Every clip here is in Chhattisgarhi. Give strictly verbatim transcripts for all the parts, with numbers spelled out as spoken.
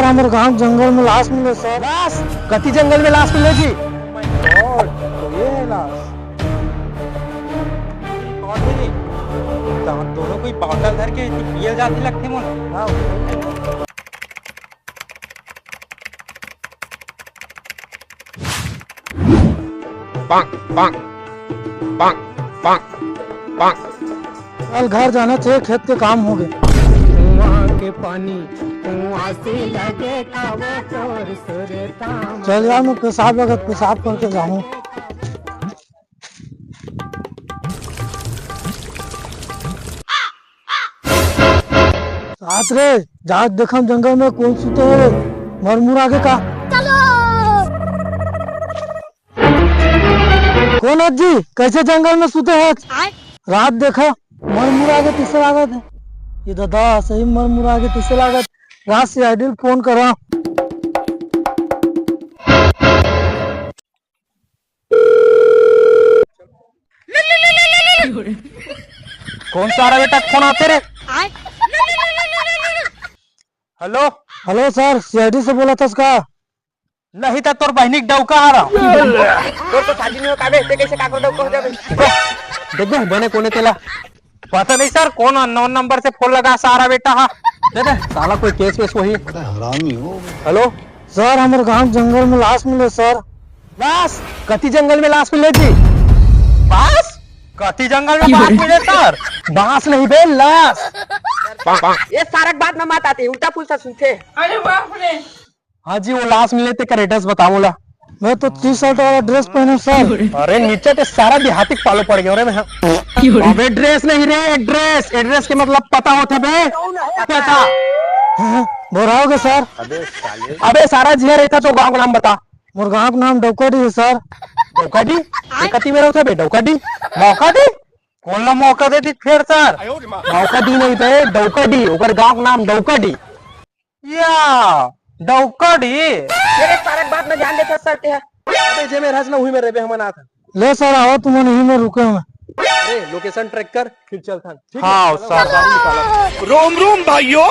हमर गांव जंगल में लाश मिले सर। लाश? कति जंगल में लाश मिले जी? Oh my God, तो ये है लाश। कौन है ये? तो हम दोनों कोई बोतल धर के पियल जाते लगते मोला। हाँ। पाक, पाक, पाक, पाक, पाक। चल घर जाना चाहिए, खेत के काम हो गए। कुआं के पानी, कुआं से लगे का वो तोर सुरता। चल यार, मैं पेशाब लगत, पेशाब करके जाऊँ। रात रे, जात देखम जंगल में कौन सुते हे, मरमुर आगे का। चलो। कौन अज्जी, कैसे जंगल में सुते हे? रात देखा, मरमुर आगे तिसे लागत हे। ये दादा, सही मरमुर आगे तिसे लागत। रात से आइडियल फोन करा। कौन सारा बेटा फोन आते रे? हेलो। हेलो सर, सीआईडी से बोला था उसका। नहीं तो तोर बहनी के डौका आ रहा। तोर तो शादी नहीं हो काबे, ते कैसे काकर डौका हो जाबे? देखो, बने कोने तेला। पता नहीं सर, कौन अननोन नंबर से फोन लगा सारा बेटा हा। दे दे, साला कोई केस वेस वही। बड़ा हरामी हो। हेलो। सर, हमर गांव जंगल में लाश मिले सर। लाश? कति जंगल में लाश मिले जी? बांस? कति जंगल में बांस मिले सर? बांस नहीं बे, लाश। ये सारा बात में मत आते, उल्टा पुल्टा सुनते। अरे बाप रे। हाँ जी, वो लाश मिले तेकर एड्रेस बताओ ला। मैं तो टी शर्ट वाला ड्रेस पहने सर। अरे नीचे ते सारा देहाती के पालो पड़ गयो रे मैं। अबे ड्रेस नहीं रे, एड्रेस। एड्रेस के मतलब पता होथे बे? पता। हाँ, बोराओगे सर? अबे सारा जिया रहता तो गांव का नाम बता। मोर गांव का नाम डौकाडी है सर। डौकाडी? ये कति में रहता बे डौकाडी? मौका दी? कौन ला मौका दे दी फिर सर? मौका दी नहीं बे, डौकाडी। ओकर गांव का नाम डौकाडी। या, डौकाडी। मेरे सारा बात में ध्यान देता सर ते। अबे जे में रहस ना उही में रेबे हमन आत हन। ले सर, आओ तुमन इही में रुके हन। अरे लोकेशन ट्रैक कर, फिर चलथन। ठीक है? हाँ, चलो, सर। गाड़ी निकालो। रोम रोम भाइयों।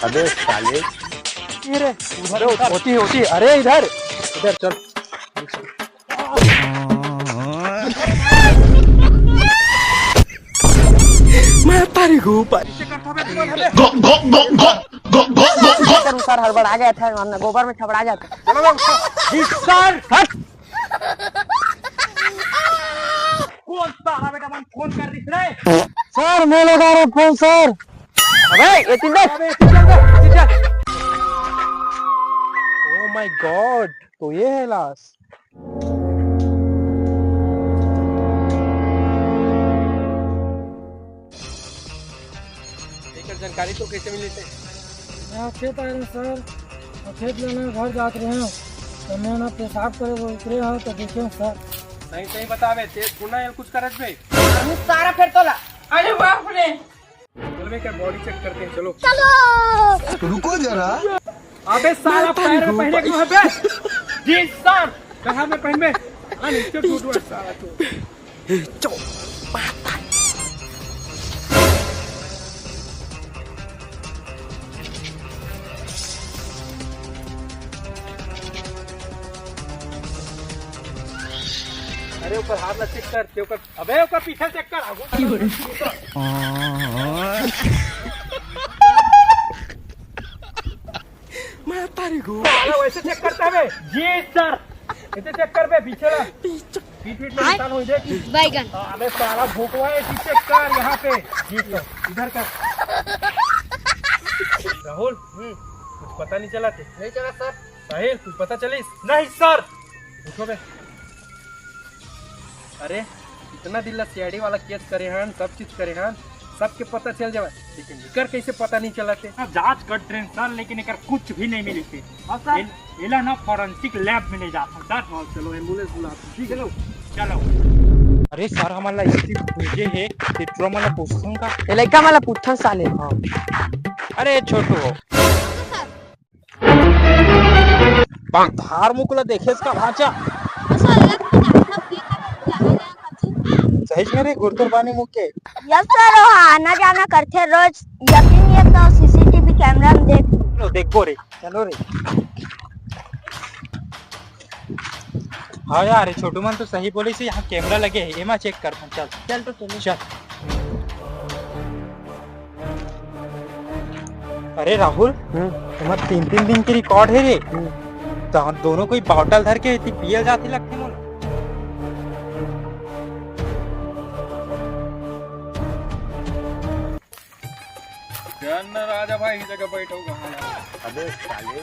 अबे साले। ये रे, उधर, उधर। होती, होती। अरे इधर, इधर चल। मैं तारी को ऊपर। गो, गो, गो, गो, गो, गो, गो, गो। सर, सर, हड़बड़ा गया था, वरना गोबर में छबड़ा जाता। चलो, चलो, उठो। जी, सर, हट। कौन साला बेटा मन फोन कर रही रे? सर, मैं लगा रहा फोन, सर। अबे, ये चिल्ला। अबे, ये चिल्ला, ये चिल्ला। Oh my God, तो ये है लाश। एकर जानकारी तो कैसे मिली थे? मैं खेत आए रहे सर, और खेत ले मैं घर जात रहे हूँ, तो मैं ना पेशाब करे वो उतरे हूँ तो देखे हूँ सर। सही सही बतावे, तेज गुना या कुछ करत बे? हम सारा फिर तोला। अरे बाप रे। चल बे, क्या बॉडी चेक करते हैं, चलो। चलो। रुको जरा। अबे साला, पैर में पहने को है बे? जी सर, कहाँ में पहनबे? हाँ, नीचे टूट हुआ साला तू। चो, माता। अरे ऊपर हाथ ला चेक कर, ते ऊपर, अबे ऊपर पीछे चेक कर, आगू। मैं तारी को। साला वैसे चेक करता है बे। जी सर। इसे चेक कर बे, पीछे ला। पीछे। पीठ पीठ में निशान हो जाए। बैगन। हाँ, अबे साला भोकवा है, इसे चेक कर यहाँ पे। जी सर, इधर कर। राहुल, हम्म। कुछ पता नहीं चला थे? नहीं चला सर। साहिल, कुछ पता चलिस? नहीं सर। उठो बे। अरे, इतना दिन ला सीआईडी वाला केस करे हन, सब चीज करे हन, सबके पता चल जावे, लेकिन एकर कैसे पता नहीं चलत हे? जांच कर ट्रेन सर, लेकिन एकर कुछ भी नहीं मिली थे। हाँ सर। एल-, एला ना फॉरेंसिक लैब में ले जात हन सर। हाँ, चलो एम्बुलेंस बुलाते हैं। ठीक है, चलो। चलो। अरे सर, हमन ला इसी पूछे हे, ते टुरा मन ला पूछथन का? ए लइका मन ला पूछथन साले। हाँ। अरे छोटू हो। धार मुकला देखेस का भांचा। सही में रे, गुरतुर बानी मुके। यस सर, वो आना जाना करथे रोज। यकीन नहीं है तो सीसीटीवी कैमरा में देख। लो, देखबो रे। चलो रे। हाँ यार, ये छोटू मन तो सही बोले से, यहाँ कैमरा लगे है, एमा चेक कर। चल, चल तो चलो। चल। अरे राहुल, हम्म। तुम्हार तीन तीन दिन के रिकॉर्ड है रे। हम्म। तो दोनों कोई बॉटल धर के इतनी पियल जाती लगती मोला। चल ना राजा भाई, इही जगह बैठो कहाँ यार? अबे साले।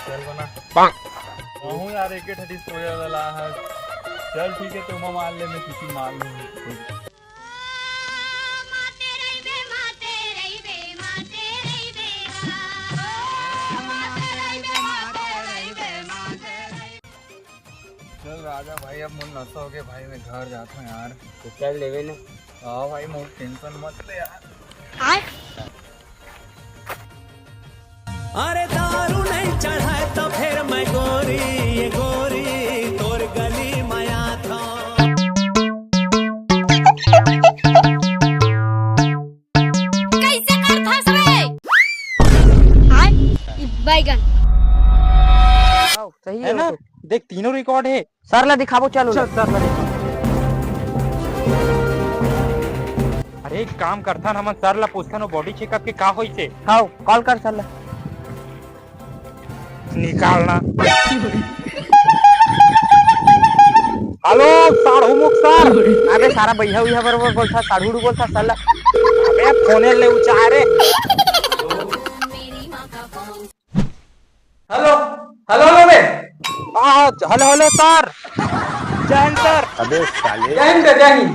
चल बना। पाक। कहूँ यार, एक ठे डिस्पोजल वाला है। चल ठीक है, तुम मार ले, मैं किसी मार लूँ। चल राजा भाई, अब मोर नशा हो गया भाई, मैं घर जाता हूँ यार। तो चल लेवे ना। हाँ भाई, मोर टेंशन मत ले यार। अरे दारू नहीं चढ़ाए तो फिर मैं गोरी, ये गोरी, तोर गली में आता। कैसे करथस रे? आय, ई बैगन। आओ, सही है है ना? तो। देख, तीनों रिकॉर्ड है। सर ला दिखाबो, चलो चल, ना। सर ला दिखा। अरे, एक काम करथन, हमन सर ला पूछथन, वो बॉडी चेकअप के का होइसे। हाँ, कॉल कर सर ला। निकालना। हेलो, साढ़ू मुख सर। अबे सारा बइहा उइहा बरोबर बोलथा, साढ़ू उड़ू बोलथा साला। अबे फोने ले उचारे। हेलो, हेलो, हेलो बे। हाँ, हेलो, हेलो सर। जय हिंद सर। अबे साले। जय हिंद, जय हिंद।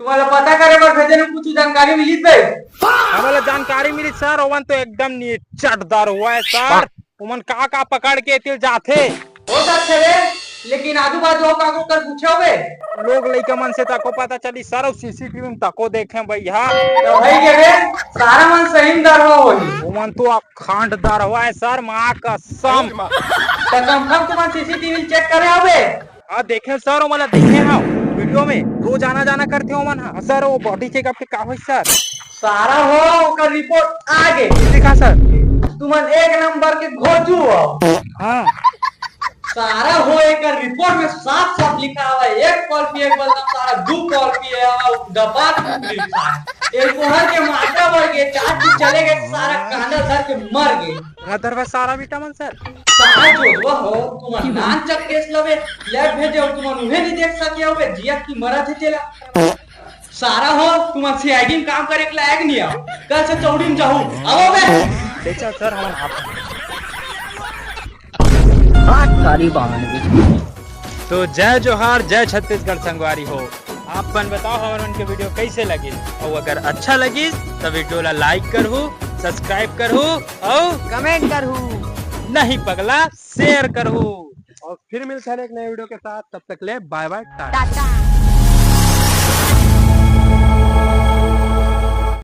तुम्हारा पता करे बर भेजे न, कुछ जानकारी मिली बे? हमला जानकारी मिली सर, ओमन तो एकदम निचट दर हुआ है सर। ओमन का का पकड़ के एती ले जाथे? हो सकथे रे, लेकिन आजू बाजू अउ काकरो कर पूछे होबे? लोग लइका मन से तको पता चली सर, अउ सीसीटीवी में तको देखे भैया। तो भई के बे, सारा मन सही में दरवा होही। ओमन तो अखंड दरवा है सर, माँ कसम। तो कम कम तुमन सीसीटीवी चेक करे होबे? हाँ, देखे सर, ओमन ला देखे हव वीडियो में, रोज आना जाना करथे ओमन ह। सर, वो बॉडी चेकअप के का होइस सर? सारा हो, ओकर रिपोर्ट आ गे। किसे का सर? तुमन एक नंबर के घोचू हो। हाँ। सारा हो, एकर रिपोर्ट में साफ साफ लिखा हुआ है, एक कॉल पिए के बदला सारा दू कॉल पिए और दबा के लिखा है। एल्कोहल के मात्रा बढ़ गई, चार दिन चले गए, सारा कांदा धर के मर गए। हाँ, दरवा सारा विटामिन सर। सारा जोधवा हो, तुमन नान चक केस लवे, लैब भेजे हो, तुमन उहे नहीं देख सके होबे, जियत की मरत है तेला। सारा हो, तुमन सीआईडी में काम करे के लायक नहीं हो। कल से चौड़ी में जाहू। आओ बे। ले चल सर, हम आप। बात सारी बहाने। तो जय जोहार, जय छत्तीसगढ़ संगवारी हो। आप मन बताओ, हमर मन के वीडियो कैसे लगिस, और अगर अच्छा लगिस तो वीडियो ला लाइक करहू, सब्सक्राइब करहू और कमेंट करहू। नहीं पगला, शेयर करहू। और फिर मिलते हैं एक नए वीडियो के साथ, तब तक ले बाय बाय, टाटा। टाटा।